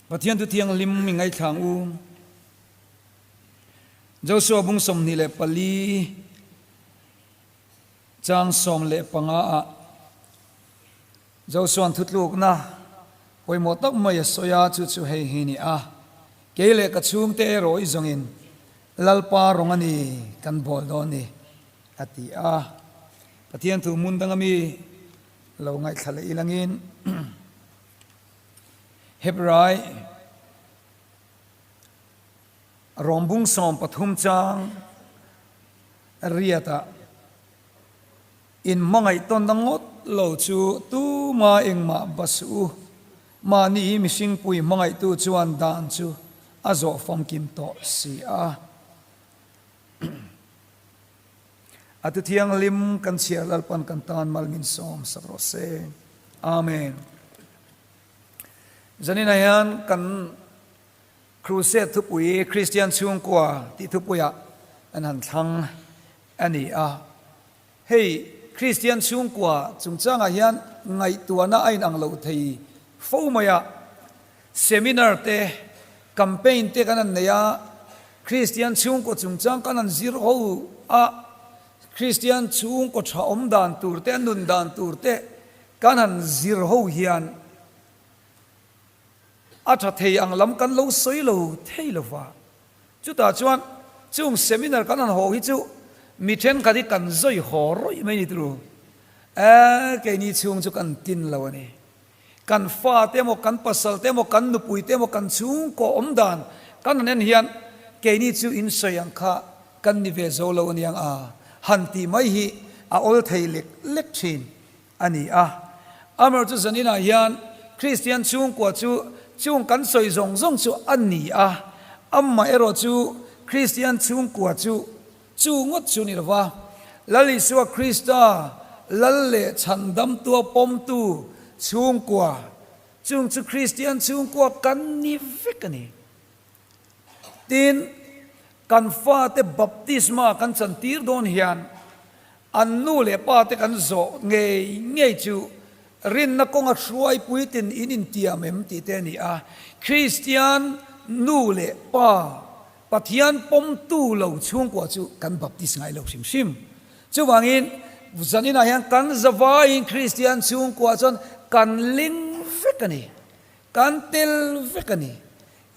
Pathian thu thianghlim i ngaithlang u. Joshua bung 24 chang 15 ah Joshua'n thutlukna pawimawh tak mai a sawi a, chu chu hei hi ni a, Kei leh ka chhungte erawh i zawngin Lalpa rawng a ni kan bawl dawn ni, a ti a. Pathian thu hmun danga mi lo ngaihthla leh ilangin Hebrai rawmbung 13 chang riatah In hmangaih tawnna ngawt lo chu tuma engmah ba suh u. Mahni hi mihringpui hmangaihtu chuan dan chu a zawh famkim tawh si a. A tu thianghlim kan chhiar Lalpan kan tan mal min sawm sak rawh se. Amen. Zaninah hian kan Crusade thupui Kristian chhungkua tih thupuiah an han thlang a ni a. Hei Kristian chhungkua chungchangah hian ngaihtuahna a inang lo thei fo mai a. Seminar te, campaign te kan han nei a, Kristian chhungkua chungchang kan han zir ho a, Kristian chhungkaw tha awm dan tur te, a nun dan tur te kan han zir ho hian a tha thei ang lam kan lo sawi lo thei lo va. Chutah chuan chung seminar kan han haw hi chu mi thenkhat hi kan zawi haw rawih mai ni turu. Eeh keini chhung chu kan tin lo a ni. Kan fa te emaw, kan pasal te emaw, kan nupui te emaw, kan chhungkaw awm dan kan han en hian keini chu in sawi ang kha kan ni ve zo lo a niang a han tih mai hi a awl thei lek lek thin. a ni a. Amaherawhchu chu zaninah hian Kristian chhungkua chu chung kan sawi zawng zawng chu a ni a, amaherawh chu Kristian chhungkua chu chu ngawt chu ni lova, Lal Isua Krista Lal leh Chhandamtua pawmtu chhungkua chung chu Kristian chhungkua kan ni vek a ni. Tin, kan fate baptisma kan chantir dawn hian an nu leh pa te kan zawh ngei ngei chu rinna kawnga hruai puitin in intiam em tih te a ni a. Kristian nu leh pa Pathian pawmtu lo chhungkua chu kan baptis ngai lo hrim hrim. Chuvangin zaninah hian kan zavaiin Kristian chhungkua chuan kan ling vek a ni. Kan tel vek a ni.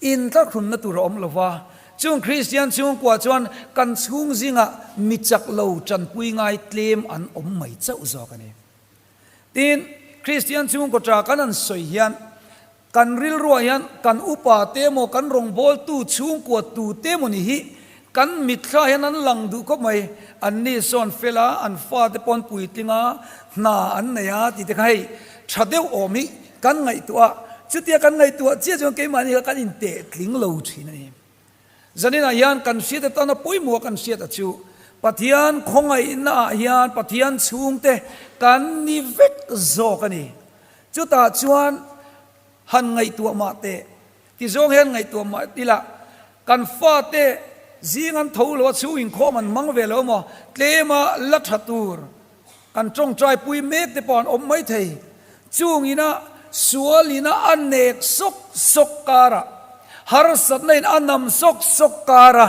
Inthlahrunna tur a awm lo va, chung Kristian chhungkua chuan kan chhung zingah mi chak lo tanpui ngai tlem an awm mai chauh zawk a ni. Tin, Kristian chhungkaw ṭha kan han sawi hian kan rilruah hian kan upa te emaw kan rawngbawltu chhungkua tu te emaw ni hi kan mitthla hian an lang duh khawp mai. Anni sawn fel a, an fate pawn puitling a, hna an nei a tih te kha hei ṭha deuh awm hi Kan ngaihtuah a, chutia kan ngaihtuah chiah chuan keimahni kha kan inteh tling lo thin a ni. Zaninah hian kan hriat atana pawimawh kan hriat a chu Pathian khawngaihna ah hian Pathian chhungte kan ni vek zawk a ni. Chutah chuan han ngaihtuah mah teh, tizawng hian ngaihtuah mah ila kan fate zing an tho lo a, chhung inkhawm an hmang ve lo maw, tlema la tha tur Kan tawngtai pui mek te pawh an awm mai thei. Chung ina sual ina a nek sawk sawk kara, harsatna in a nam sawk sawk kara,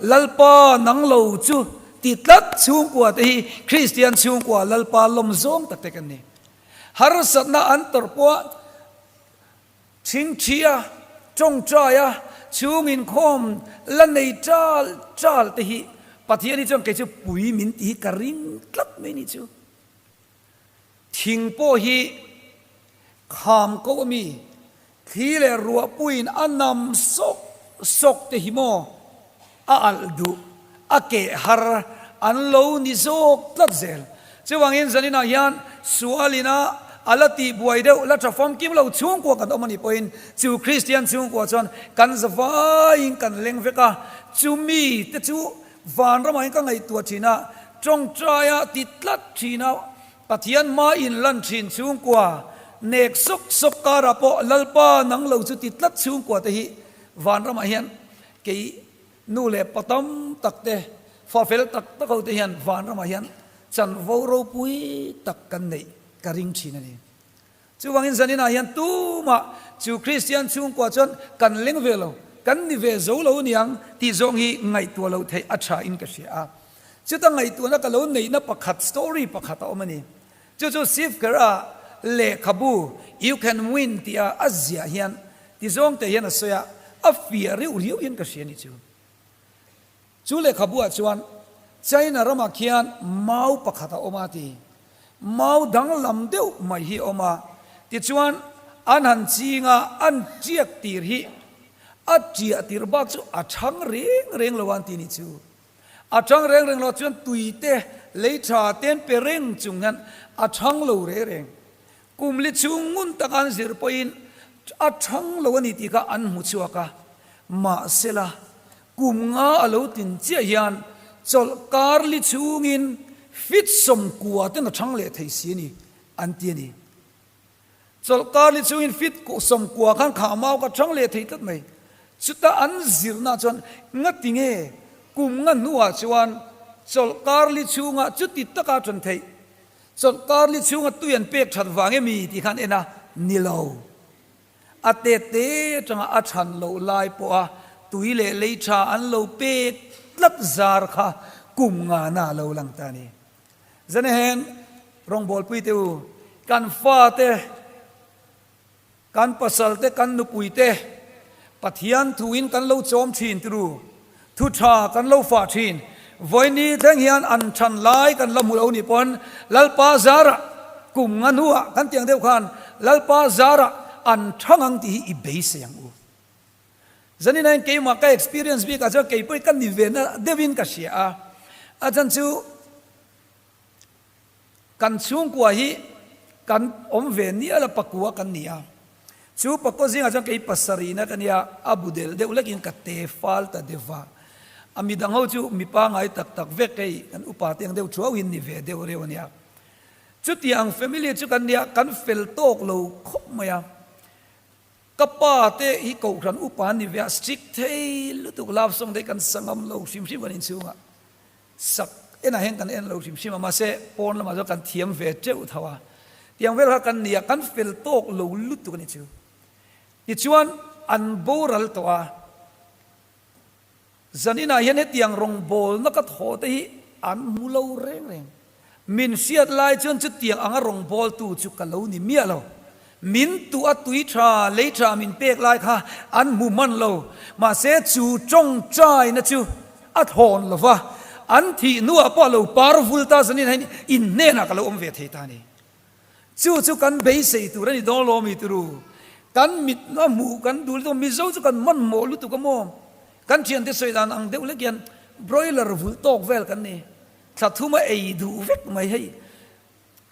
Lalpa nang lo chu ti tlat chhungkua te hi Kristian chhungkua Lalpa lawm zawng tak te kan ni. Harsatna an tawrh pawh Chhingchhia, tawngtaia, chhung inkhawm la nei tal tal te hi Pathian hi chuan kei chu pui min tih hi ka ring tlat mai ni chu. Thing pawh hi kham ko a mi, thli leh ruah puiin a nam sawk sawk te hi maw a alh duh, a keh har an lo ni zawk tlat zel. Chuvangin zaninah hian sualin a a la tih buai deuh, la tha famkim lo chhungkua kan awm a nih pawhin chu Kristian chhungkua chuan kan zavaiin kan leng vek a, chumi te chu vanramah hian ka ngaihtuah thin a, tawngtaia ti tlat thin a, Pathian hma inlan thin chhungkua, nek sawk sawk karah pawh Lalpa nang lo chu ti tlat chhungkua te hi vanramah hian Kei nu leh pa tam tak te, fa fel tak tak ho te hian vanramah hian chanvo ropui tak kan neih ka ring thin a ni. Chuvangin zaninah hian tumah chu Kristian chhungkua chuan kan leng ve lo, kan ni ve zo lo niang tih zawng hi ngaihtuah loh theih a tha in ka hria a. Chuta ngaihtuahna ka lo neihna pakhat story pakhat a awm a ni. Chu chu Sifker-a lehkhabu You Can Win tih a a ziah hian ti zawng te hian a sawi a, a fiah reuh riau hian ka hria a ni chu. Chu lehkhabu ah chuan China ramah khian mau pakhat a awm a ti. Mau danglam deuh mai hi a awm a, tichuan an han ching a, an tiak tir hi a tiah tir bak chu a thang reng reng lo a an ti ni chu. A thang reng reng lo chuan tui te, lei tha te an pe reng chung hian a thang lo reng reng. Kum li chhung ngun taka an zir pawhin a thang lo a ni tih kha an hmu chhuak a, mahsela kum nga a lo tlin chiah hian chawlh kar li chhungin fit 90 ten a thang leh thei si a ni an ti a ni. Chawlh kar li chhungin fit 90 khan khah mau ka thang leh thei tlat mai. Chuta an zirna chuan ngati nge kum nga hnuah chuan chawlh kar li chhunga chuti taka a ṭan theih? Chawlh kar li chhunga tui an pek that vang emi tih khan en a, ni lo. A te te atanga a than loh lai pawha tui leh lei tha an lo pek tlat zar kha kum ngana a lo lang ta a ni. Zanehen rawngbawlpui te u, kan fate, Kan pasal te, kan nupui te Pathian thuin kan lo chawm thin tiru, thu tha kan lo fah thin. Vawiini thleng hian an than lai kan la hmu lo nih pawn Lalpa zarah kum nga hnuah kan tiang deuh khan Lalpa zarah an thang ang tih hi i beisei ang u. Zanin hian keimah ka experience bikah chuan kei pawh hi ka ni ve na deuhin ka hria a, a chhan chu Kan chhungkua hi kan awm ve nial a pakua kan ni a, chu pakua zingah chuan kei pasarihna ka nia, a bu del deuh lekin ka te fal ta deuh va, a midang ho chu mi pangai tak tak vek hei kan upa te ang deuh thuauhin ni ve deuh reuh a nia. Chutiang family chu kan nia, kan fel tawk lo khawp mai a, ka pa te hi kohhran upa an ni ve a, strict thei lutuk love song te hi kan sa ngam lo hrim hrim kan inchhungah. Sak enah hian kan en lo hrim hrim a, mahse pawn lamah chuan kan thiam ve teuh tho a. Tiang vel kha kan ni a, kan fel tawk lo lutuk a ni chu. Tichuan an boral tawh a, zaninah hian hetiang rawngbawlna ka thawh te hi an hmu lo reng reng. Min hriat lai chuan chutiang anga rawngbawltu chu ka lo ni miah lo. Min tuh a tui tha, lei tha min pek lai kha an hmu hman lo. Mahse chu tawngtaina chu a thawn lo va, an thih hnuah pawh a lo par vul ta zanin hian in hnenah ka lo awm ve thei ta a ni. Chu chu kan beisei tur a ni dawn lo mi turu. Kan mit a hmuh kan duh lutuk a, Mizo chu kan hmanhmawh lutuk a maw? Kan thiante sawi dan ang deuh hlek hian broiler vulh tawk vel kan ni. Thla thum a ei duh vek mai hei.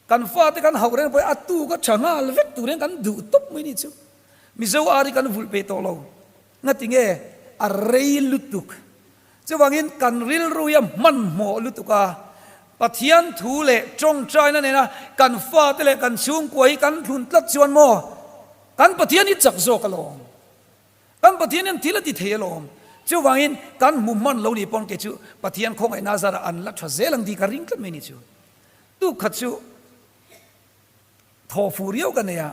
Kan fate kan hauh reng pawh a tuk a tha nghal vek tur hian kan duh tawp mai ni chu. Mizo ar hi kan vulh peih tawh lo. Ngati nge a rei lutuk. Chuvangin kan rilru hi a hmanhmawh lutuk a. Pathian thu leh tawngtaina nena kan fate leh kan chhungkua hi kan thlun tlat chuan maw kan Pathian hi chak zawk alawm. Kan Pathian hian thil a ti thei alawm. Chuvangin kan hmu hman lo nih pawn kei chu Pathian khawngaihna zarah an la tha zel ang tih ka ring tlat mai ni chu. Tuk khat chu thawh fuh riau ka nei a,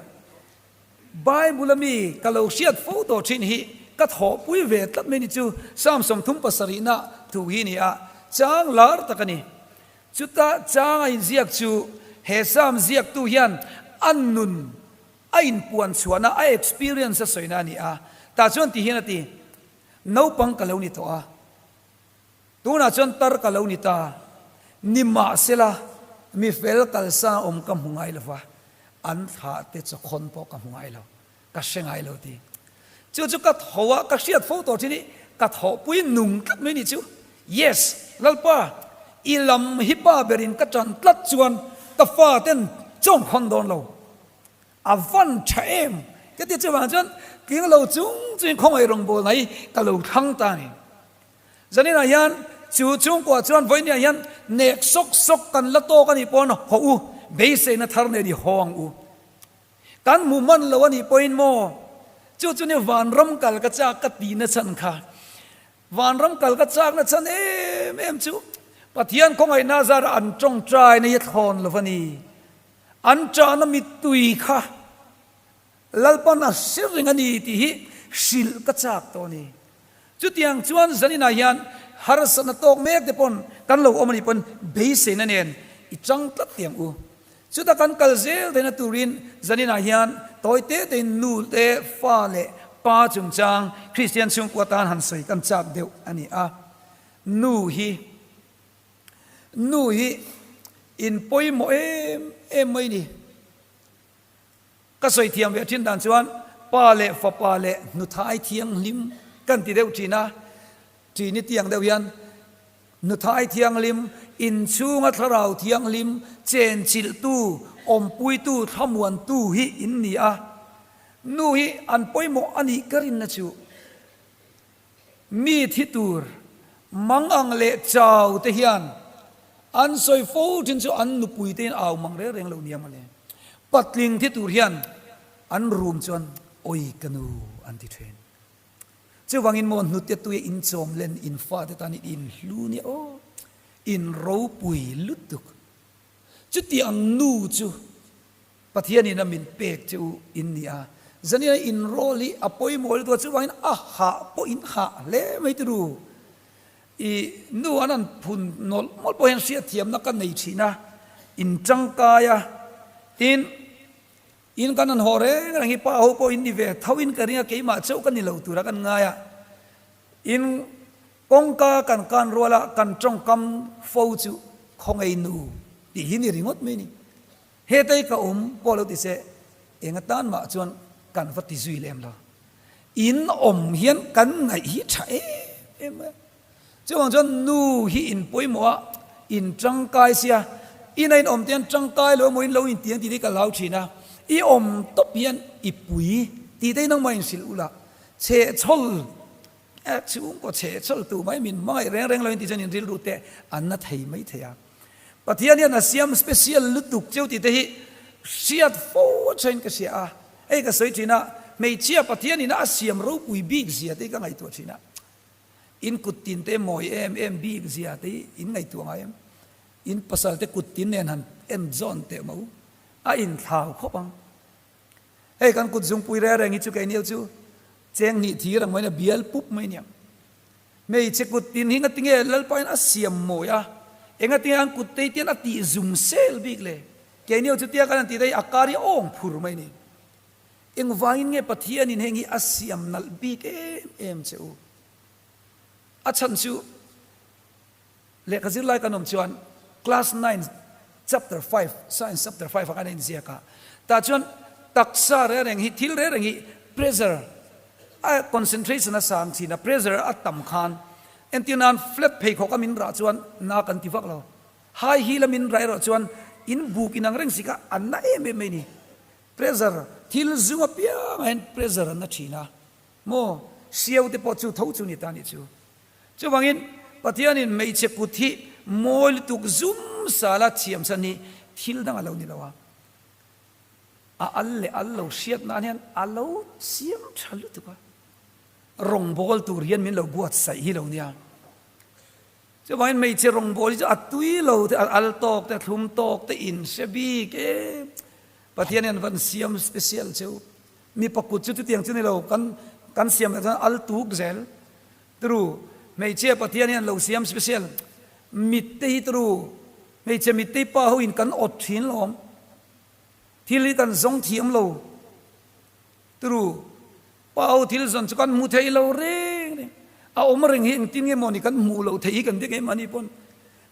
Bible a mi ka lo hriat fo tawh thin hi ka thawhpui ve tlat mai ni chu. Psalm 37 na thu hi a ni a, chang lar tak a ni. Chuta chang a inziak chu he Psalm ziaktu hian a nun A inpuan chhuahna, a experience a sawina a ni a, tah chuan ti hian a ti, Naupang ka lo ni tawh a, tunah chuan tar ka lo ni ta, nimahsela mi fel kalsan awm ka hmu ngai lo va, an thlah te chawkhawn pawh ka hmu ngai lo, ka hre ngai lo ti. Chu chu ka tho a, ka hriat fo tawh thin i, ka thawhpui nung tlat mai ni chu. Yes, Lalpa, i lam hi pa berin ka tan tlat chuan ka faten chawngkhawn dawn lo. A van tha em! Ka ti chuvang chuan tling lo chung chungin khawngaih rawngbawlna hi ka lo thlang ta a ni. Zaninah hian chu chhungkuah chuan vawiiniah hian nek sawk sawk kan la tawk a nih pawn haw u, beiseina thar nen i haw ang u. Kan hmu hman lo a nih pawhin maw chu chu ni vanram kal ka chak ka tihna chhan kha. Vanram kal ka chakna chhan em em chu Pathian khawngaihna zarah an tawngtaina hi a thlawn lo a ni. An ṭahna mittui kha. Lalpan a hre reng a ni tih hi hrilh ka chak tawh a ni. Chutiang chuan zaninah hian harsatna tawk mek te pawn kan lo awm a nih pawn beiseina nen i chang tlat teh ang u. Chuta kan kal zel theihna turin zaninah hian tawi te tein nu te, fa leh pa chungchang Kristian chhungkua tan han sawi kan chak deuh a ni a. Nu hi nu hi in pawimawh em em mai ni. Ka sawi thiam ve thin dan chuan pa leh fapa leh hnuthai thianghlim kan ti deuh thin a, tini tiang deuh hian hnuthai thianghlim, inchhunga thlarau thianghlim, chenchilhtu, awmpuitu, thlamuantu hi in ni a, nu hi an pawimawh a nih ka rinna chu. Mi thi tur, mang ang leh chau te hian an sawi fo thin chu an nupui te in au mang reng reng lo nia mawle. Patling thi tur hian an room chuan awi ka nu an ti thin. Chuvangin maw hnute tuia in chawm len in fate tan in inhlu nia aw, in ropui lutuk. Chutiang nu chu Pathianin a min pek che u in ni a, zanin a inrawl hi a pawimawh lutuk a, chuvangin a hah pawh in hah hle mai tur u. I nu an han phun nawlh mawlh pawh hian hriatthiamna ka nei thin a, in tangkai a, tin in kan han haw reng reng hi pa ho pawh in ni ve tho in ka ring a, keimah chauh ka ni lo tura kan ngai a, in kawngka kan kan rual a kan tawngkam fo chu khawngei nu tih hi ni ringawt mai a ni. Hetei ka awm pawh lo ti se, eng atan mah chuan kan va ti zui lem lo. In awm hian kan ngaih hi tha em em mai a. Chuvang chuan nu hi in pawimawh a, in tangkai sia, ina in awm te hian tangkai lo emaw in lo inti ang tih te hi ka hlau thin a, i awm tawp hian i pui tih te hi nangmah inhrilh ulh a, chhehchhawl chhungkaw chhehchhawl tu mai min hmangaih reng reng lo in tih chuan in rilru te an na thei mai thei a. Pathian hian a siam special lutuk cheu tih te hi hriat fo thain ka hria a, hei ka sawi thin a, hmeichhia Pathian ina a siam ropui bik zia te hi ka ngaihtuah thin a, in kut tin te mawi em em bik zia te hi in ngaihtuah ngai em? In pasal te kut tin nen han en zawn teh maw? A inthlau khawp ang. Hei kan kut zungpui reng reng hi chu keini ho chu cheng hnih thir ang maiin a bial pup mai nia. Hmeichhe kut tin hi ngatinge Lalpain a siam mawi a, engatinge an kut tei tian a tih zum sel bik le? Keini ho chutia kan han tih daih a kar hi a awng phur mai ni. Engvangin nge Pathianin heng hi a siam nalh bik em em che u? A chhan chu Lehkha zirlai kan awm chuan class nine chapter five, science chapter five ah khan a inziak a, tah chuan taksa reng reng hi thil reng reng hi pressure a concentration a sang thin a, pressure a tam khan entir nan flat pheikhawk a min rah chuan na kan ti vak lo, high heel a min rah erawh chuan in buk inang reng si kha a na em em mai ni, pressure thil zum apiangah hian pressure a na thin a maw, siau te pawh chu tho chu ni ta nih chu. Chuvangin, Pathianin hmeichhe kut hi mawi lutuk zum sala thiam chhan hi thil dang a lo ni lo a, a al leh al lo hriat nan hian a lo siam tha lutuk a, rawngbâwl tur hian min lo buatsaih hi lo nia. Chuvangin hmeichhe rawngbâwl hi chu a tui lo te, a al tâwk te, a thlum tâwk te inhre bik em. Pathian hian van siam special cheu. Mipa kut chu chutiang chu ni lo, kan kan siam lah chuan al tuk zel. Tru, hmeichhia Pathian hian lo siam special mit te hi tru, hmeichhe mit te hi pa ho in kan awt thin lawm, thil hi kan zawng thiam lo tru, pa ho thil zawn chu kan hmu thei lo reng reng, a awm reng hi engtin nge maw ni kan hmuh loh theih hi kan dik em ani pawn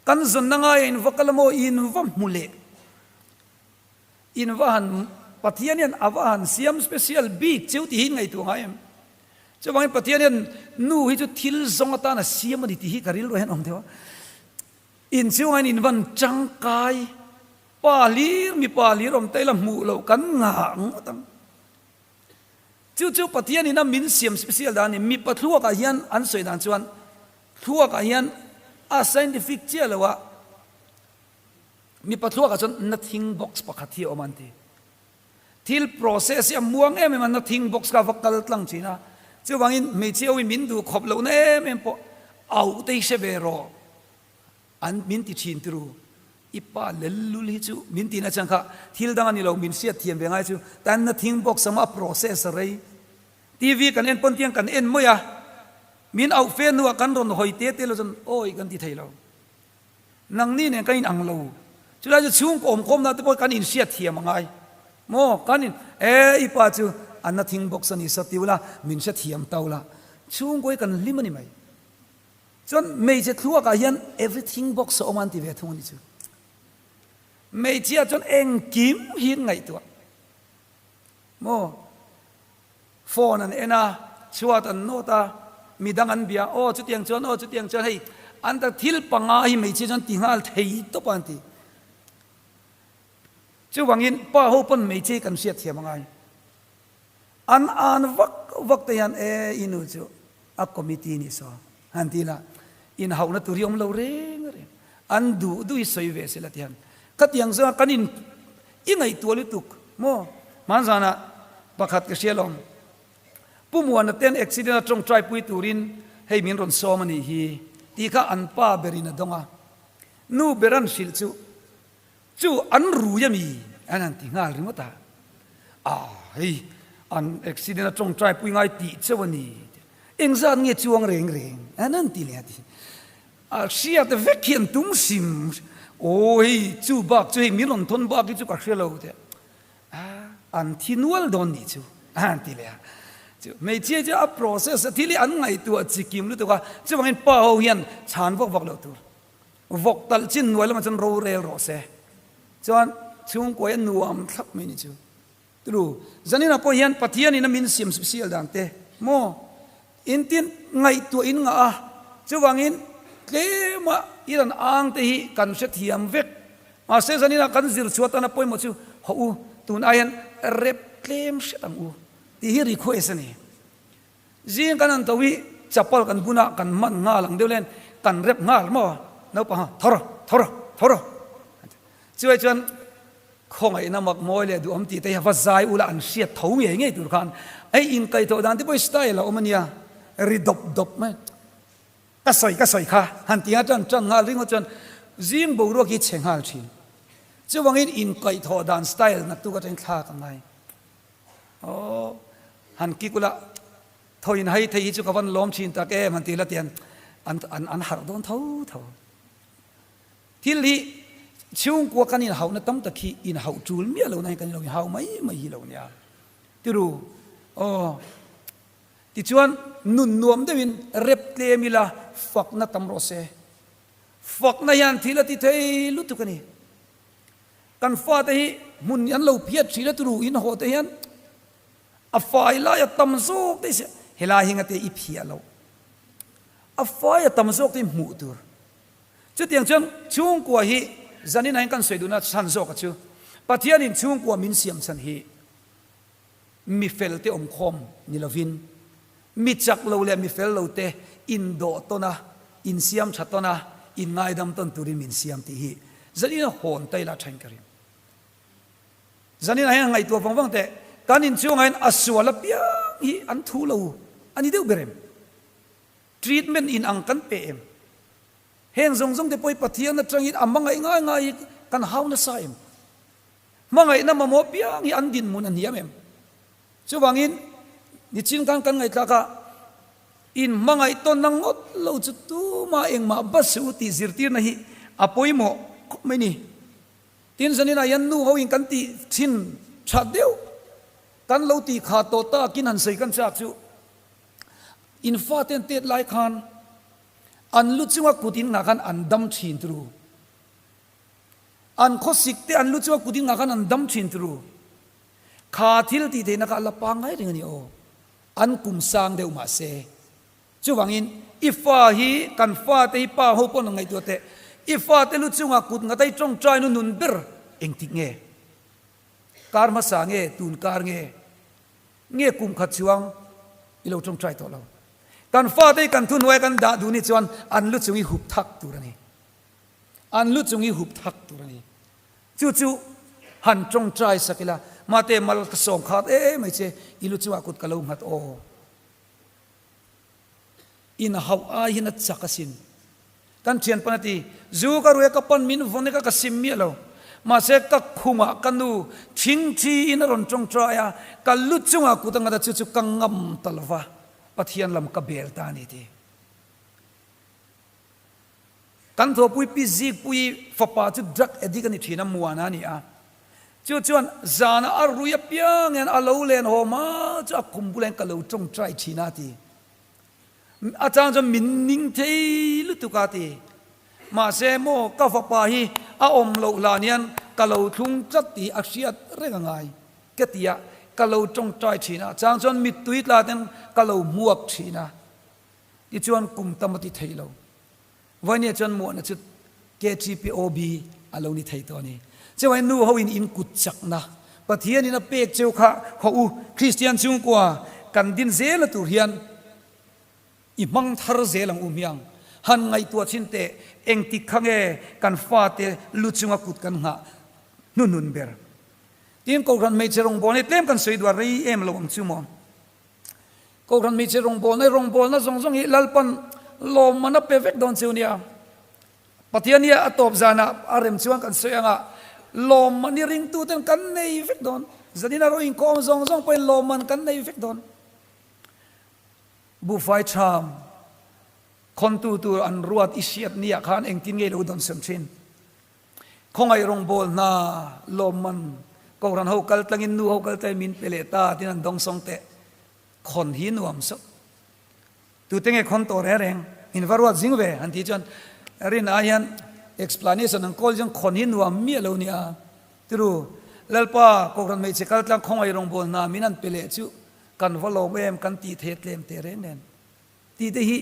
kan zawnna ngaia in va kal a maw in va hmu leh. In va han, Pathian hian a va han siam special bik cheu tih hi in ngaihtuah ngai em? Chuvangin Pathian hian nu hi chu thil zawng atan a siam a ni tih hi ka rilru hian a awm theuh a. In chungah hian in van tangkai, pa hlir, mipa hlir awm ta ila hmuh loh kan ngah ngawt ang. Chu chu Pathian in a min siam special dan a ni. Mipa thluakah hian an sawi dan chuan thluakah hian a scientific chiah lo a, Mipa thluakah chuan nothing box pakhat hi a awm a an ti. Thil process hi a muang em em a, nothing box kha a va kal tlang thin a. Chuvangin hmeichhia ho in min duh khawp lohna em em pawh auh te hi hre ve rawh an min ti thin turu. I pa lellul hi chu min tihna chang kha thil dang a ni lo, min hriat thiam ve ngai chu tanna thing box anga a process a rei. TV kan en pawn tiang kan en mai a, min auh fe hnuah kan rawn hawi te te lo chuan awi kan ti thei lo. Nangni nen kan inang lo. Chulai chu chhungkaw awmkhawmna te pawh kan inhriat thiam a ngai. Maw kan in e i pa chu a na thing box a ni sa ti ula min hrethiam ta ula chhungkaw hi kan hlim a ni mai. Chuan hmeichhe thluakah hian everything box a awm a an ti ve thung a ni chu. Hmeichhia chuan engkim hi an ngaihtuah. Maw? Phone an en a, chhuat an nawt a, midang an bia, aw chutiang chuan, aw chutiang chuan hei an ta thil panga hi hmeichhia chuan ti nghal thei tawp a an ti. Chuvangin pa ho pawn hmeichhia hi kan hriat thiam a ngai. An an vak vak te hian e i nu chu a committee ni saw han ti la inhauhna tur hi awm lo reng reng an duh duh hi sawi ve sela ti hian khatiang zawnga kan in i ngaihtuah lutuk maw hmanzana pakhat ka hria lawm Pu Muana ten accident a tawngtai pui turin hei min rawn sawm a nih hi tih kha an pa berin a dawng a nu ber an hrilh chu Chu an rui a mi? An han ti nghal ringawt a. Ah, hei an accident a tawngtai pui ngai tih chauh a ni. Engzat nge chuang reng reng? An han ti leh a ti. A hriat vek hi an tum hrim. Aw hei chu bak chu hei min rawn thawn bak hi chu ka hre lo teh. Ah, an thi nual dawn nih chu a han ti leh a. Chu hmeichhia chu a process a thil hi an ngaihtuah chikim lutuk a, chuvangin pa ho hian chhan vak vak loh tur. Vawk talh chin hnuai lamah chuan rorel rawh se. Chuan chhungkuai a nuam thlap mai ni chu. Tulu, zaninah pawh hian Pathianin a min siam special dan te maw intin ngaihtuah in ngah a, chuvangin tlema i rawn ang te hi kan hrethiam vek. Mahse zaninah kan zir chhuah tana pawimawh chu hawh u, tun ai hian rep tlem hret ang u tih hi request a ni. Zing kan han tho hi chapal kan bun a, kan hman nghal ang deuh len kan rep nghal maw naupang ha tho rawh tho rawh tho rawh chuai chuan khawngaihna mak mawi leh duhawm tih te hi a va zai ula an hriat tho ngei ngei tur khan hei inkaihthawh dan te pawh hi style a awm a nia ri dawp dawp mai ka sawi ka sawi kha han ti a tan tan nghal ringawt chuan zing boruak hi chhe nghal thin chuvangin inkaihthawh dan style naktuk atangin thlak a ngai. Aw, han kik ula, thaw in hai thei hi chu ka van lawm thin tak em han ti la tian an an an harh dawn tho tho. Thil hi chhungkua kan inhauhna tam tak hi inhauh tul miah lohna hi kan lo inhau mai mai hi lo nia. Tiru, aw, tichuan nun nuam deuhin rep tlem ila fakna tam rawh se. Fakna hian thil a ti thei lutuk a ni. Kan fate hi hmun an lo phiat thin a turu in haw te hian a fai lai a tam zawk te hi helai hi ngate i phiah loh a fai a tam zawk te hi hmuh tur chutiang chuan chhungkua hi zanin ah hian kan sawi duhna chhan zawk a chu Pathianin chhungkua min siam chhan hi Mi fel te awmkhawm ni lovin, mi chak lo leh mi fel lo te indawh tawn a, insiam tha tawn a, inngaidam tawn turin min siam tih hi zanin a hawn ta ila thain ka ring. Zanin ah hian ngaihtuah vang vang teh, kan inchhungah hian a sual apiang hi an thu lo a ni deuh ber em? Treatment in ang kan pe em? Heng zawng zawng te pawh hi Pathian atangin a hmangaih ngai ngai hi kan hau nasa em? Hmangaihna mamawh piang hi an dinhmun a hniam em? Chuvangin, nichin khan kan ngaihthlak a, in hmangaih tawnna ngawt lo chu tumah engmah va suh u tih zirtirna hi a pawimawh khawp mai ni. Tin, zaninah hian nu hoin kan tih thin tha deuh, kan lo tih kha tawh takin han sawi kan chak chu, in faten tet lai khan an lu chunga kut in ngah khan an dam thin turu. An khawsik te an lu chu a kut in ngah khan an dam thin turu. Kha thil tih theihna kha a la pangngai reng a ni aw. An kum sang deuh mah se. Chuvangin i fa hi kan fa te hi pa ho pawh an ngaihtuah teh. I fa te lu chungah kut ngata i tawngtai nu nun ber engtik nge? Kar hmasa nge tun kar nge? Nge kum khat chuang i lo tawngtai tawh lo. Kan fa te hi kan thuhnuaia kan dah duh ni chuan an lu chung i hup thak tur a ni. An lu chung i hup thak tur a ni. Chu chu han tawngtai sak ila, Mate mal ka sawm khat e mai che, i lu chungah kut ka lo nghat aw. In hauh ai hian a chak asin. Kan thian pan a ti, Zu ka rui a ka pan min vawn eka ka sim miah lo. Mahse ka khumah ka nu thingthi in a rawn tawngtai a, ka lu chungah kut a ngat a chu chu ka ngam ta lova, Pathian lam ka bel ta a ni ti. Kan thawhpui Pi Zikpuii fapa chu drug addict a ni thin a, Muana a ni a. Chu chuan zana a rui apiang hian a lo len haw hma chu a khum bulah hian ka lo tawngtai thin a ti. A chang chuan min ning thei lutuk a ti. Mahse maw ka fapa hi a awm loh hlan hian ka lo thlung tlat tih a hriat reng a ngai ka ti a, ka lo tawngtai thin a, a chang chuan mittui tla ten ka lo hmuak thin a. Tichuan kum tam a ti thei lo. Vainia chuan muahna chu KTPOB a lo ni thei tawh a ni. Chuvangin nu ho in in kut chakna Pathianin a pek cheu kha haw u, Kristian chhungkua kan din zela tur hian i hmang thar zel ang u hmiang. Han ngaihtuah chhin teh engtik kha nge kan fate lu chunga kut kan nghah hnuhnun ber. Tin Kohhran hmeichhe rawngbawlna hi tlem kan sawi duah rei em lo ang chu maw. Kohhran hmeichhe rawngbawlna hi rawngbawlna zawng zawng hi Lalpan lawmman a pe vek dawn chu nia. Pathian hi a tawp zanah a rem chuan kan sawi anga lawmman hi ringtuten kan nei vek dawn. Zanin a rawh inkhawm zawng zawng pawhin lawmman kan nei vek dawn. Buhfai ṭham khawntu tur an ruat i hriat niah khan engtin nge i lo dawnsawn ṭhin? Khawngaih rawngbawl hna lawmman Kohhran ho kal tlangin nu ho kal tlangin min pe leh ta tin an dawngsawng teh. Khawn hi nuam sawk. Tute nge khawn tawh reng reng in va ruat zing ve han tih chuan rin ai hian explanation an kawl chuan khawn hi nuam miah lo nia. Tiru Lalpa Kohhran hmeichhe kal tlang khawngaih rawngbawl hna min an pe leh chu kan va lawm em kan tih theih tlem teh reng nen. Tih te hi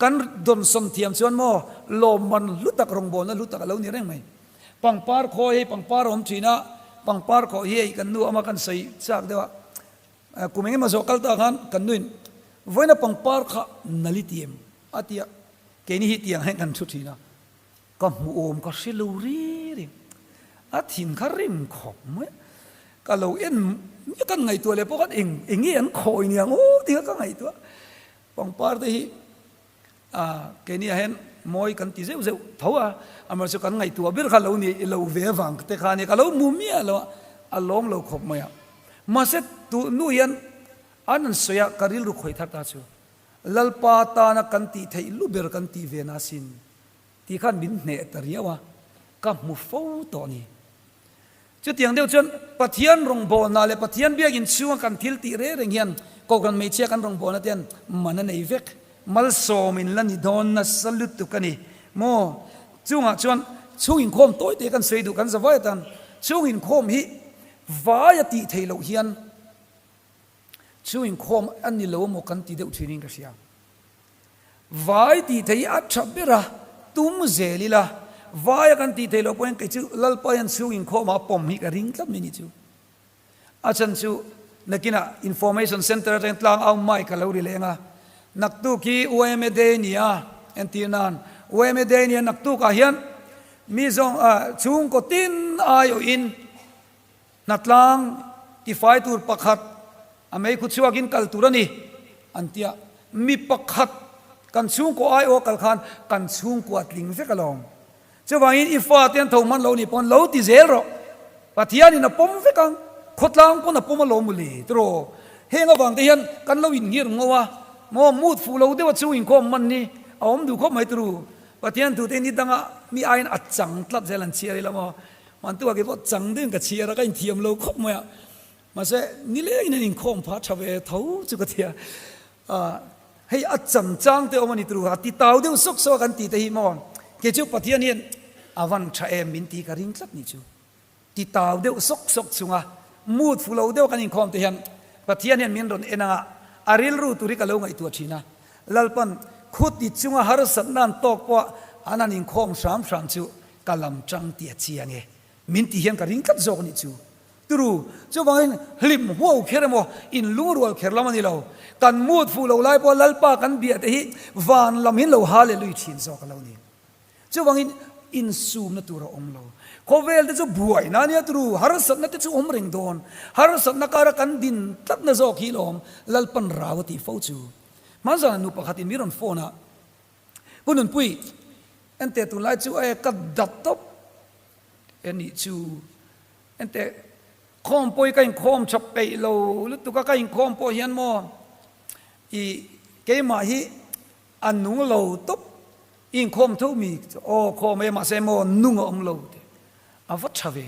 kan dawnsawn thiam chuan maw lawmman hlu tak rawngbawlna hlu tak a lo ni reng mai. Pangpar khawi hei pangpar a awm thin a, pangpar khawh hi hei kan nu ama kan sawi chak deuh a, kum engemaw zawh kal ta khan kan nuin vawiina pangpar kha nali ti em a ti a, keini hi tiang hian kan thu thin a, ka hmuh awm ka hre lo ri ri, a thin kha rim khawp mai a, ka lo en kan ngaihtuah leh pawh khan eng eng nge an khawi niang aw tih kha ka ngaihtuah, pangpar te hi ah keini ah hian mawi kan ti zeuh zeuh tho a, amaherawhchu kan ngaihtuah ber kha lo ni lo ve avang te kha ania ka lo hmu miah lo a, a lawm lo khawp mai a, mahse tu nu hian an an sawi a ka rilru khawih thar ta chu Lalpa tana kan tih theih lu ber kan tih ve na sin. Tih khan min hneh ta riau a, ka hmu fo tawh a ni. Chutiang deuh chuan Pathian rawngbawlna leh Pathian biakinn chhunga kan thil tih reng reng hian Kohhran hmeichhia kan rawngbawlna te hian man a nei vek. Malsawm in la ni dawn nasa lutuk a ni maw? Chungah chuan chhung inkhawm tawi te kan sawi duh kan za vai atan chhung inkhawm hi vai a tih theih loh hian chhung inkhawm a ni lo maw kan ti deuh thinin ka hria. Vai tih theih hi a tha ber a, tum zel ila, vai a kan tih theih loh pawhin kei chu Lalpa hian chhung inkhawmah a pawm hi ka ring tlat mai ni chu. A chhan chu nakinah Information Centre atangin tlang au mic a lo ri leng a, naktuk hi yma Day ni a, entir nan yma Day nia naktukah hian mi zawng chhungkaw tin aiawhin Hnatlang tifai tur pakhat a meikhu chhuakin kal tur a ni an ti a, mi pakhat kan chhungkaw aiawh a kal khan kan chhungkua tling vek alawm. Chuvangin i fate an tho hman lo nih pawn lo ti zel rawh. Pathianin a pawm vek ang, khawtlang pawn a pawm alawm mawle tiraw. Heng avang te hian kan lo inngir ngo a, maw mood fuh lo deuh a chhung inkhawm hman ni a awm duh khawp mai tiraw. Pathian tute ni danga mi aiin a chang tlat zel an chhiar ila maw. Hmantu ah kei pawh chang deuhin ka chhiar a, ka inthiam lo khawp mai a. Mahse, nilengin an inkhawm phah tha ve tho chu ka ti a. Hei a chang chang te awm a ni turu, a ti tau deuh sawk sawk a kan tih te hi maw? Kei chu Pathian hian a van tha em min ti ka ring tlat ni chu. Ti tau deuh sawk sawk chunga mood fu lo deuh kan inkhawm te hian Pathian hian min rawn en anga a rilru tur hi ka lo ngaihtuah thin a. Lalpan khuti chunga harsatna an tawk pawh an han inkhawm hram hram chu Ka lam tang tih a chiang e. Min tih hian ka ring tlat zawk a nih chu. Turu, chuvangin hlim huau kher emaw, in lungrual kher lam a ni lo. Kan mut fuh lo lai pawha Lalpa kan bia te hi van lam hin lo hallelui thin zawk a lo ni. Chuvangin insumna tur a awm lo. Khawvel te chu buaina a nia turu, harsatna te chu awm reng dawn. Harsatna kara kan din tlatna zawk hi lawm Lalpan rau a tih fo chu. Hmanzana nu pakhatin mi rawn phone a, Pu Nunpui. Enteh tunlai chu e ka dat tawp e nih chu. Enteh khawm pawh hi ka inkhawm tha peih lo lutuk a, ka inkhawm pawh hian maw i keimah hi a nung lo tawp. I inkhawm tho mi chu aw khawm e mahse maw nung a awm lo tih a va tha ve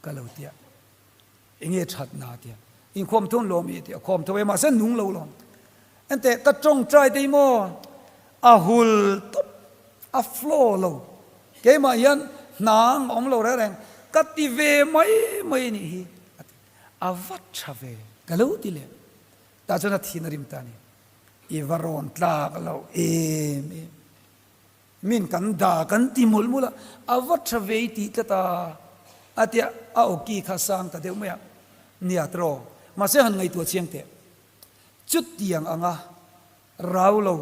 ka lo tia. Enge that na tia inkhawm thun lawm i tia khawm tho e mahse nung lo lawm. Enteh ka tawngtai te hi maw a hul tawp a flow lo keimah hian hnang a awm lo reng reng ka ti ve mai mai a nih hi a ti a va tha ve ka lo ti leh tah chuan a thin a rim ta a ni i va rawn tlak lo em em. Min kan da kan ti mawlh mawlh a, a va tha ve i tih tlat a, a tia a awki kha sang ta deuh mai a, nia tiraw, mahse han ngaihtuah chiang teh, chutiang anga rau lo,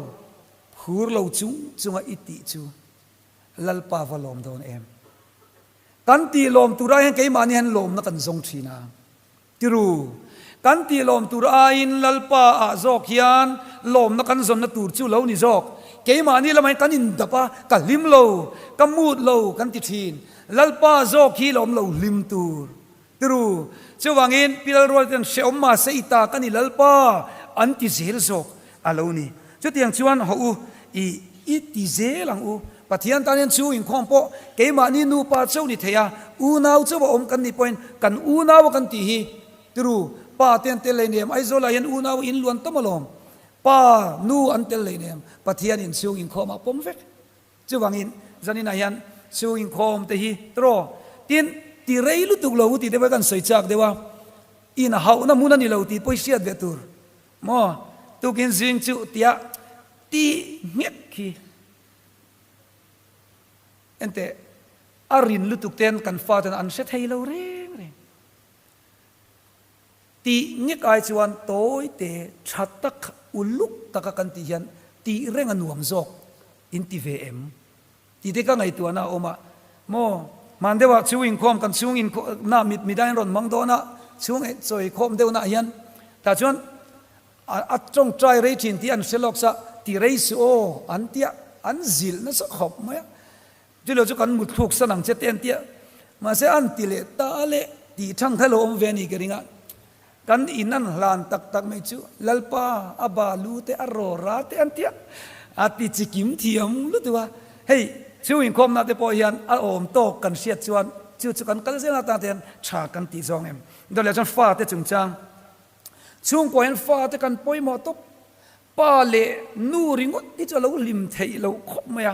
phur lo chung chunga i tih chu Lalpa va lawm dawn em? Kan tih lawm turah hian keimahni hian lawmna kan zawng thin a. Tiru, kan tih lawm tur aiin Lalpa ah zawk hian lawmna kan zawnna tur chu lo ni zawk. Keimahni lamah hian kan indap a, ka hlim lo, ka mut lo kan ti thin. Lalpa zawk hi lawm lo hlim tur. Tiru, chuvangin Pi Lalruala ten hrehawm mahse i ta ka ni Lalpa an ti zel zawk a lo ni. Chutiang chuan hawh u, i i ti zel ang u. Pathian tan hian chu inkhawm pawh keimahni nupa chauh ni thei a, unau chauh a awm kan nih pawhin kan unau a kan tih hi tiru, pa te an tel lei nem, Aizawlah hian unau in luan tam alawm, pa, nu an tel lei nem, Pathian in chhung inkhawm ah pawm vek. Chuvangin zaninah hian chhung inkhawm te hi tiraw, tin ti rei lutuk lo u tih te pawh hi kan sawi chak deuh a, inhauhna hmun a ni lo tih pawh hi hriat ve tur. Maw? Tukin zing chu tia ti nghek khi enteh a rin lutuk ten kan fa ten an hre thei lo reng reng. Tih nghek ai chuan tawi te tha tak uluk taka kan tih hian tih reng a nuam zawk in ti ve em? Tih te ka ngaihtuahna a awm a, maw hman deuhah chhung inkhawm kan chhung inkhawmna mit midang in rawn hmang dawn a, chhung chawikhawm deuhna ah hian tah chuan a tawngtai rei thin tih an hre lawk sa, ti rei suh aw an tia, an zilh nasa khawp mai a, chulo chu kan mutthluk san ang che te an tia, mahse an ti leh ta leh tih thang kha lo awm ve a ni ka ring a. Kan in an hlan tak tak mai chu Lalpa a ba lu te a rawra te an tia a ti chikim thiam lutuk a. Hei chu inkhawmna te pawh hian a awm tawk kan hriat chuan chu chu kan kal zel atan te hian tha kan tih zawng em. Dawleh chuan fate chungchang chhungkua hian fate kan pawimawh tawp. Pa leh nu ringawt hi chu a lo hlim theih loh khawp mai a,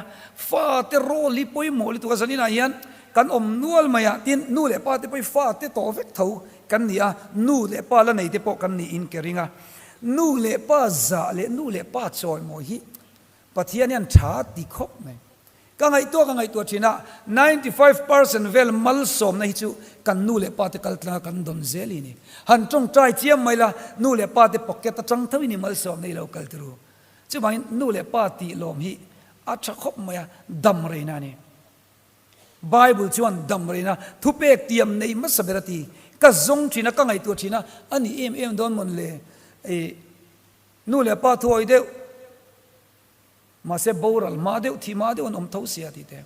fate role hi pawimawh lutuk a, zaninah hian kan awm nual mai a, tin nu leh pa te pawh hi fate tawh vek tho kan ni a, nu leh pa la nei te pawh kan niin ka ring a, nu leh pa zah leh nu leh pa chawimawi hi Pathian hian tha ti khawp mai. Ka ngaihtuah ka ngaihtuah thin a, 95 percent vel malsawmna hi chu kan nu leh pa te kal tlanga kan dawn zel hi ni. Han tawngtai chiam mai la, nu leh pa te pocket atang tho in i malsawmna hi lo kal turu. Chuvangin nu leh pa tih lawm hi a tha khawp mai a, dam reina a ni. Bible chuan dam reina thupek tiam nei hmasa ber a ti. Ka zawng thin a, ka ngaihtuah thin a, a ni em em dawn mawn le? Ih, nu leh pa thuawi deuh. Mahse boral hma deuh, thih hma deuh an awm tho sia tih te.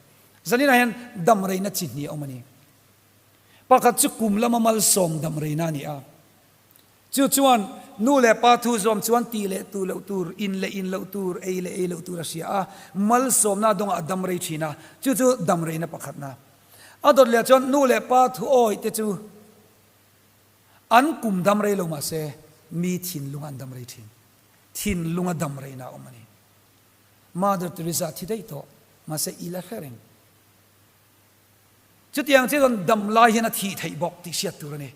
Zaninah hian damreina chi hnih a awm a ni. Pakhat chu kum lama malsawm damreina a ni a. Chu chuan nu leh pa thu zawm chuan tih leh tuh loh tur, in leh in loh tur, ei leh ei loh tur a hria a, malsawmna a dawngah a damrei thin a. Chu chu damreina pakhatna. A dawt leh chuan nu leh pa thu awih te chu an kum damrei lo mahse mi thinlung an damrei thin. Thinlunga dam reina a awm a ni. Mother Teresa thi daih tawh, mahse i la hre reng. Chutiang chiah chuan dam lai hian a thih theih bawk tih hriat tur a ni.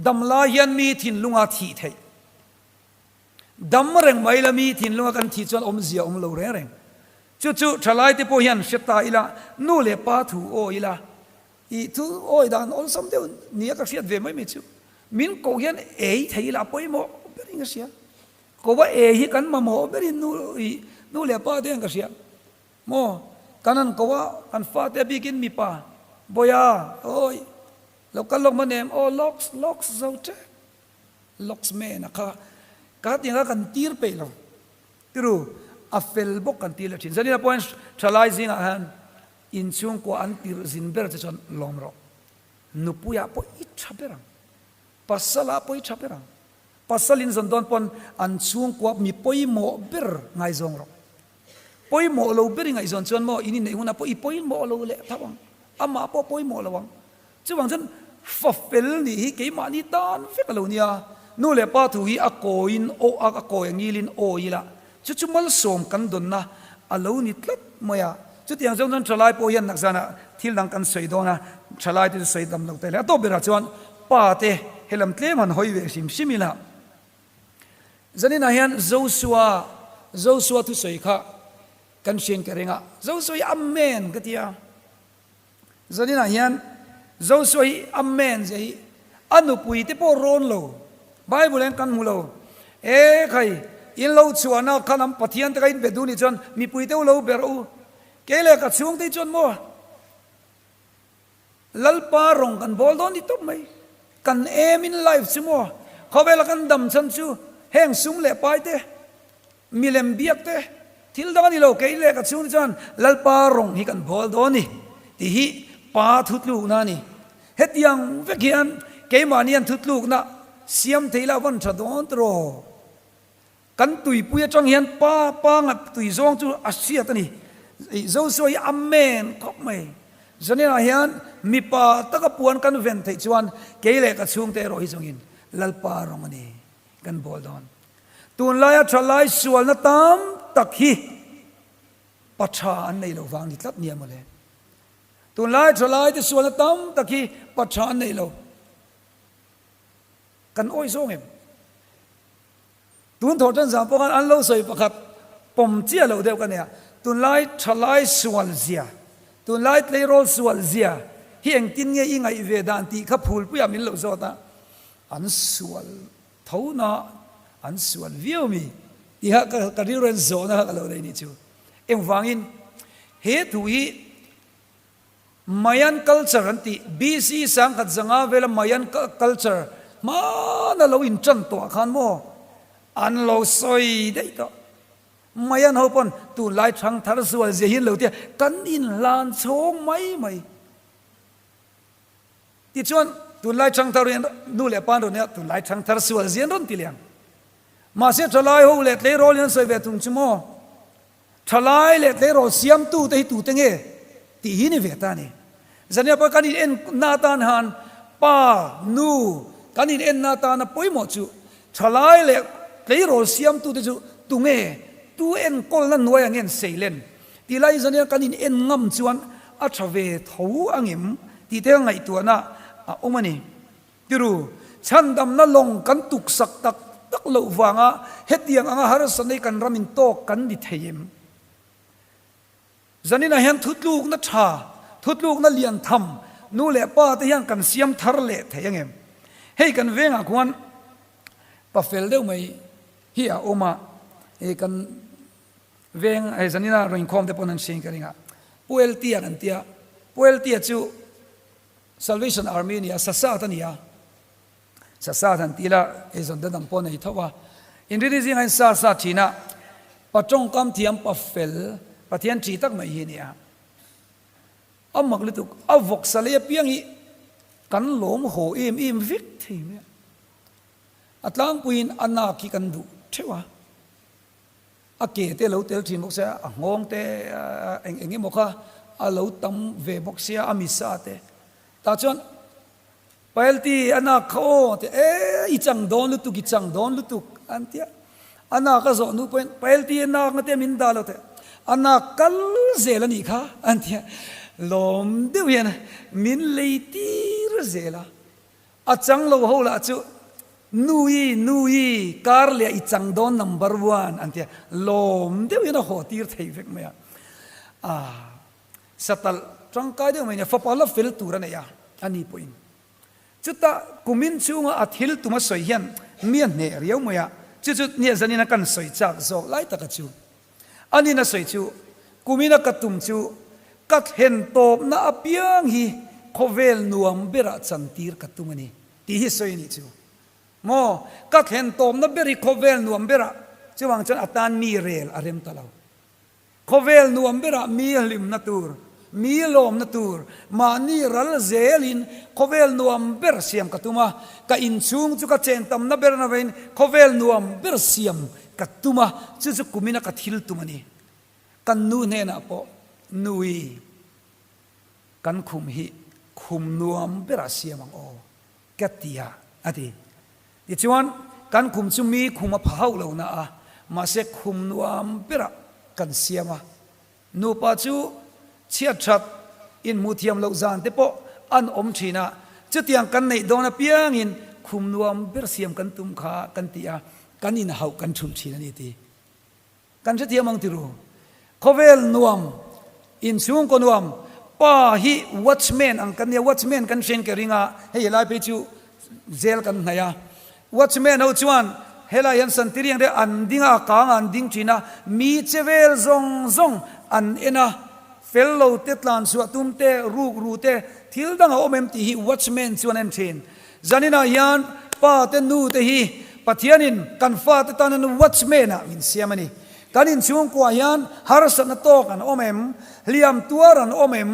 Dam lai hian mi thinlunga thih theih. Dam reng mai la mi thinlunga kan thih chuan awmzia awm lo reng reng. Chu chu thalaite pawh hian hre ta ila, nu leh pa thu aw ila, I thu awi dan awlsam deuh nia ka hriat ve mai mai chu. Min koh hian ei thei ila a pawimawh berin ka hria. Ko va ei hi kan mamawh berin nu i nu leh pa te hian ka hria. Maw kan han ko a kan fate a bikin mipa Bawiha awi lo kal lawk man em aw lawks lawks zo tep lawks man a kha ka tiang kha kan tir peih lo. Tiru. A fel bawk kan ti leh thin. Zanina pawhin thalai zingah hian inchhungkua an tirh zin ber che chuan lawm rawh. Nupuiah pawh i tha ber ang. Pasalah pawh i tha ber ang. Pasal in zawn dawn pawn an chhungkua mi pawimawh ber ngaizawng rawh. Pawimawh lo ber i ngaihzawn chuan maw in inneih hunah pawh i pawimawh lo leh tho ang. Amah pawh pawimawh lo ang. Chuvang chuan fa fel nih hi keimahni tan vek a lo nia. Nu leh pa thu hi a kawiin aw a, a kawi a ngilin aw ila chu chu malsawm kan dawnna a lo ni tlat mai a. Chutiang zawng chuan thalai pawh hian nakzanah thil dang kan sawi dawn a, thalai te chu sawi dam lo ta hle. A tawp berah chuan pa te helam tlem han hawi ve hrim hrim ila. Zaninah hian Joshua, Joshua thusawi kha kan hrian ka ring a, Joshua hi Amen ka ti a. Zaninah hian Joshua hi Amen zia hi a nupui te pawh rawn lo, Bible hian kan hmu lo. E khai, in lo chhuahna kha lam Pathian te kha in be duh nih chuan mipui te u lo ber u. Kei leh ka chhungte hi chuan maw Lalpa rawng kan bawl dawn ni tawp mai. Kan aim in life chu maw khawvela kan dam chhan chu heng sum leh pai te, milem biak te, thil dang a ni lo. Kei leh ka chhung te chuan Lalpa rawng hi kan bawl dawn ni tih hi pa thutlukna a ni. Hetiang vek hian keimahni hian thutlukna siam thei la van tha dawn tawh. Kan tuipui atang hian pa pa ngat tui zawng chu a hriat a ni. Joshua hi Amen khawp mai. Zaninah hian mipa taka puan kan ven theih chuan kei leh ka chhungte erawh hi zawngin Lalpa rawng a ni kan bawl dawn. Tunlaia thalai sualna tam tak hi pa tha an nei lo vang ni tlat nia mawle. Tunlai thalaite sualna tam tak hi pa tha an nei lo. Kan awi zawng em? Tun thawh tan zang pawh khan an lo sawi pakhat pawm chiah loh deuh ka nia. Tunlai thalai sual zia, tunlai tleirawl sual zia hi engtin nge i ngaih ve dan tih kha phulpuiah min lo zawt a, an sual tho na, an sual viau mi tih kha ka rilru hian zawhna kha ka lo nei nih chu. Engvangin he thu hi Mayan culture an tih, BC 1005 vela Mayan culture hmana lo intan tawh ah khan maw an lo sawi daih tawh. Mayan ho pawn tunlai thangthar zual zia hi an lo tia kan inhlan chhawng mai mai. Tichuan tunlai thangthar hi nu leh pa an rawn nia tunlai thangthar sual zia an rawn ti leh ang. Mahse thalai ho leh tleirawl in an sawi ve thung chu maw. Thalai leh tleirawl siamtute hi tute nge tih hi ni ve ta a ni. Zania pawh kan in enna atan han pa, nu kan in enna atana pawimawh chu thalai leh tleirawl siamtute chu tunge, tu enkawlna hnuaiah nge an seilen tih laiin zania kan in en ngam chuan a tha ve tho angem tih te ngaihtuahna a awm a ni. Tiru, chhandamna lawng kan tuksak tak tak loh vanga hetiang anga harsatna hi kan ramin tawk kan ni thei em? Zaninah hian thutlukna tha, thutlukna lian tham nu leh pa te hian kan siam thar leh thei ang em? Hei kan vengah khuan pa fel deuh mai hi a awm a, hei kan veng hei zanina rawn inkhawm te pawn an hriain ka ring a, Pu Eltia kan tia, Pu Eltia chu Salvation Army a ni a, Sasat a ni a, Sasat han ti ila eizawn te dang pawh a nei tho a, Inrini zingah hian sa sa thin a, pa tawngkam thiam pa fel Pathian thi tak mai hi a ni a, a mak lutuk, a vawksa lei apiang hi kan lawm haw em em vek thei mai a, a tlangpuiin a nak hi kan duh theuh a. A ke te a lo tel thin bawk sia, a nghawng te eng eng emaw kha a lo tam ve bawk sia, a misa te. Tah chuan Paelti a nak kha aw ti e i chang dawn lutuk i chang dawn lutuk an ti a. A nak a zawh hnu pawhin Paelti a nak na te min dah lo teh a nak kal zel a nih kha an ti a. Lawm deuh hian min lei tir zel a. A chang lo ho lah chu Nui, Nui, kar leh i chang dawn number one an ti a, lawm deuh hian a haw tir thei vek mai a. Ah, satalh tangkai deuh mai nia, fapa la fel tur a nei a, a ni pawhin. Chutah kumin chhunga a thil tum a sawi hian mi a hneh riau mai a, chu chu nia zanin a kan sawi chak zawk lai taka chu. A nin a sawi chu, Kumina ka tum chu ka thlen tawpna apiang hi khawvel nuam berah chantir ka tum a ni, tih hi sawi a nih chu. Maw, ka thlen tawpna ber hi khawvel nuam berah, chuvang chuan a tan mi rel a rem ta lo. Khawvel nuam berah mi hlimna tur, mi lawmna tur, mahni ral zelin khawvel nuam ber siam ka tum a, ka inchhung chu ka chen tamna ber na vein khawvel nuam ber siam ka tum a, chu chu kumina ka thil tum a ni. Kan nu hnenah pawh, Nui, kan khum hi khum nuam berah siam ang aw, ka ti a, a ti. Tichuan, kan khum chu mi khum a pha hauh lo na a, mahse khum nuam berah kan siam a. Nupa chu chhiat that inhmuh thiam loh zan te pawh an awm thin a, chutiang kan neih dawn apiangin khum nuam ber siam kan tum kha kan ti a, kan inhauh kan thulh thin a ni ti. Kan hrethiam ang tiru. Khawvel nuam, inchhungkaw nuam, pa hi watchman ang kan nia, watchman kan hriain ka ring a, hei helai phei chu zel kan hnaih a. Watchman ho chuan helai hian santiriang te an ding a, a kang ah an ding thin a, mi che vel zawng zawng an en a, fel lo te tlan chhuah tum te, ruk ru te, thil dang a awm em tih hi watchman chuan a en thin. Zaninah hian pa te nu te hi Pathianin kan fate tanin watchman ah min siam a ni. Kan inchhungkuah hian harsatna tawk an awm em? Hliam tuar an awm em?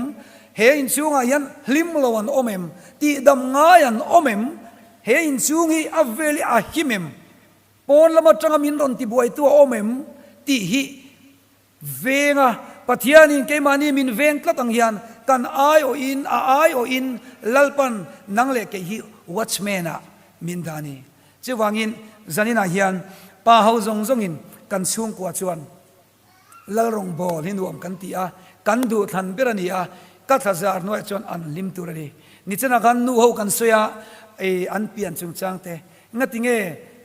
He inchhungah hian hlim lo an awm em? Tihdam ngai an awm em? He inchhung hi a vel hi a him em? Pawn lam atanga min rawn tibuaitu a awm em? Tih hi Veng a, Pathianin keimahni min veng tlat ang hian kan aiawhin, a aiawhin Lalpan nang leh kei hi watchman ah min dah a ni. Chuvangin zaninah hian pa ho zawng zawngin kan chhungkua chuan Lal rawngbâwl hi nuam kan ti a, kan duhthlan ber a ni a, ka thlazar hnuaiah chuan an hlim tur a ni. Nichenah khan nu ho kan sawi a, ei an pian chungchang te, ngatinge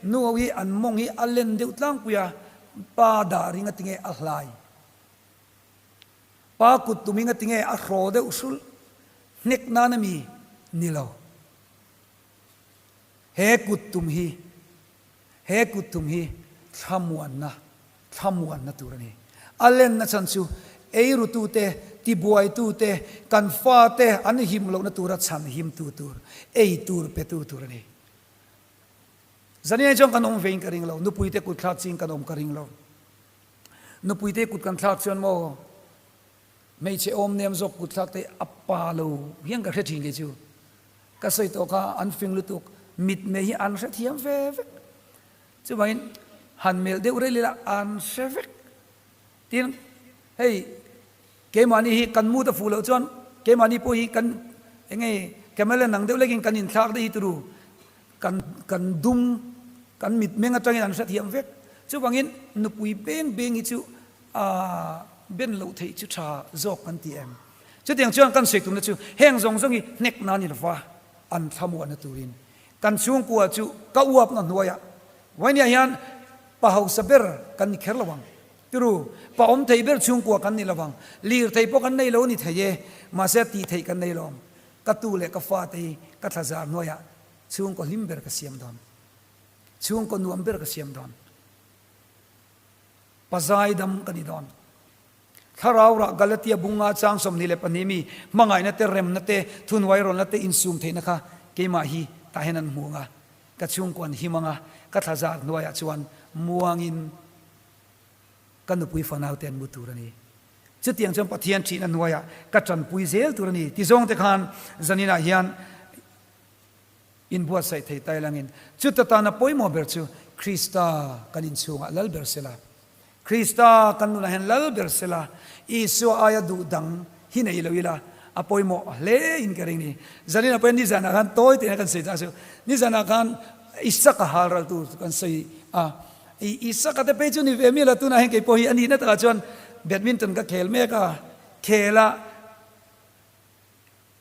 nu ho hi an mawng hi a len deuh tlangpui a, Pa dah ring a tinge a hlai. Pa kut tum ing a tinge a hraw deuh hrulh. Hnek nan a mi ni lo. He kut tum hi, he kut tum hi thlamuanna, thlamuanna tur a ni. A lenna chhan chu eirutute, tibuaitute, kan fate an him lohna tura chhan himtu tur, ei tur petu tur a ni. Zaniai chuan kan awm vein ka ring lo, nupuite kut thlak chiin kan awm ka ring lo. Nupuite kut kan thlak chuan maw hmeichhe awm nem zawk kut thlak te a pa lo hian ka hre thin kei chu. Ka sawi tawh kha an fing lutuk, mitmei hi an hrethiam ve vek. Chuvangin han melh deuh rel ila an hre vek. Tin, hei Keimahni hi kan mut a fuh loh chuan keimahni pawh hi kan eng nge camel nang deuh lekin kan inthlak daih hi turu kan kan dum kan mitmeng atangin an hrethiam vek. Chuvangin nupui beng beng hi chu aah ben loh theih chu tha zawk kan ti em. Chutiang chuan kan sawi tumna chu heng zawng zawng hi hnek nan i lova an thlamuahna turin kan chhungkua chu ka uapna hnuaiah Vainia hian pa hausa ber kan ni kher lo ang. Turu, pa awm thei ber chhungkua kan ni lovang, lirthei pawh kan nei lo ni thei e, mahse tih theih kan nei lo. Ka tu leh ka fate hi ka thlazar hnuaiah chhungkaw hlim ber ka siam dawn, chhungkaw nuam ber ka siam dawn, pa zaidam ka ni dawn. Thlarau rah Galatia bunga chang 22 mi hmangaihna te, remna te, thuhnuai rawnna te insum theihna kha keimah hi tah hian an hmu ang a, ka chhungkua an him ang a, ka thlazar hnuaiah chuan muangin Ka nupui fanau te an mu tur a ni. Chutiang chuan Pathian ṭhihna hnuaiah ka ṭanpui zel tur a ni ti zawng te khan zaninah hian inbuatsaih thei ta ilangin chuta tana pawimawh ber chu Krista kan inchhungah lal ber sela. Krista kan nunah hian lal ber sela, Isua aia duh dang hi nei lo ila a pawimawh hle in ka ring ni. Zaninah pawh hian nizanah khan tawi tein kan sawi ta chu nizanah khan Isaka hal ral tur kan sawi a. I Isaka te phei chu ni ve mial a, tunah hian kei pawh hi a nihna takah chuan badminton ka khel mek a, khela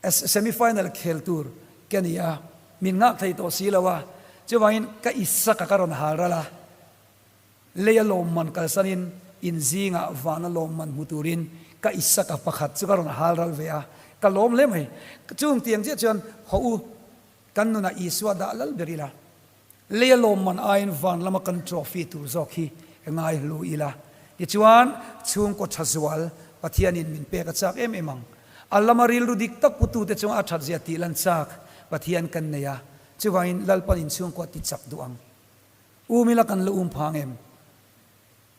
semi final khel tur ka ni a, min nghak thei tawh si lo a, chuvangin ka Isaka ka rawn hal ral a, leia lawmman kalsanin in zingah vana lawmman hmu turin ka Isaka pakhat chu ka rawn hal ral ve a, ka lawm hle mai. Chung tiang chiah chuan haw u, kan nunah Isua dah lal ber ila. Leia lawmman aiin van lama kan trophy tur zawk hi ka ngai hlu ila. Tichuan, chhungkaw tha zual Pathianin min pek a chak em em ang. A lama rilru dik tak putute chunga a that zia tih lan chak Pathian kan nei a, chuvangin Lalpan inchhungkaw a ti chak duh ang. Um ila kan la um phang em?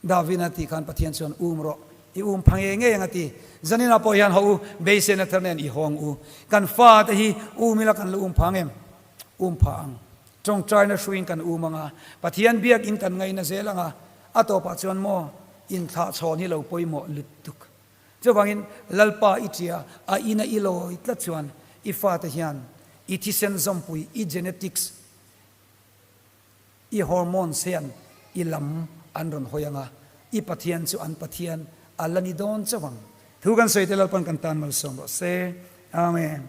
Davina tih khan Pathian chuan um rawh. I um pha ngei ngei ang a ti. Zaninah pawh hian hawh u, beiseina thar nen i hawng u. Kan fate hi um ila kan la um pha ang em? Um pha ang. Tawngtaina hruiin kan um ang a, Pathian biakin kan ngaina zel ang a, a tawpah chuan maw inthlah chhawn hi lo pawimawh lutuk. Chuvangin Lalpa i tia a ina i lawi tlat chuan i fate hian i thisen zawmpui, i genetics, I hormones hian i lam an rawn hawi ang a, i Pathian chu an Pathian a la ni dawn chauh ang. Thu kan sawi te Lalpan kan tan malsawm rawh se. Amen.